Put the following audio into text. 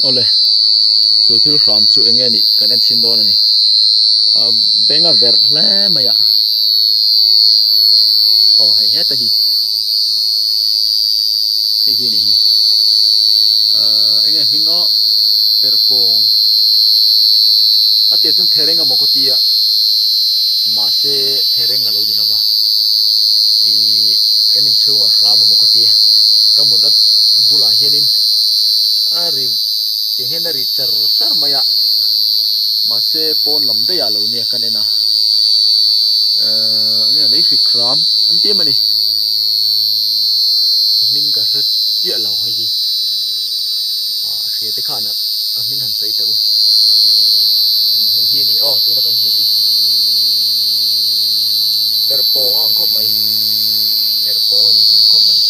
Awle, chu thil hram chu enge nih kan en chhin dawn a ni. A beng a verh hle mai a. Aw hei heta hi. Hei hi a nih hi. Ahh enge hming aw perhpawng a tir chuan thereng amaw ka tia mahse thereng a lo ni lova ih kan inchhungah hram amaw ka tia ka mutna bulah hianin a ri tiang hian a ri char char mai a mahse pawn lam daih ah lo nia kan en a ahh enge lei hrik hram an ti em a ni a hming ka hre chiah lo hei hi ah hria te khan a hming han sawi teh u hei hi a ni aw tuna kan hmuh hi perhpawng a ang khawp mai perhpawng a nih hmel khawp mai.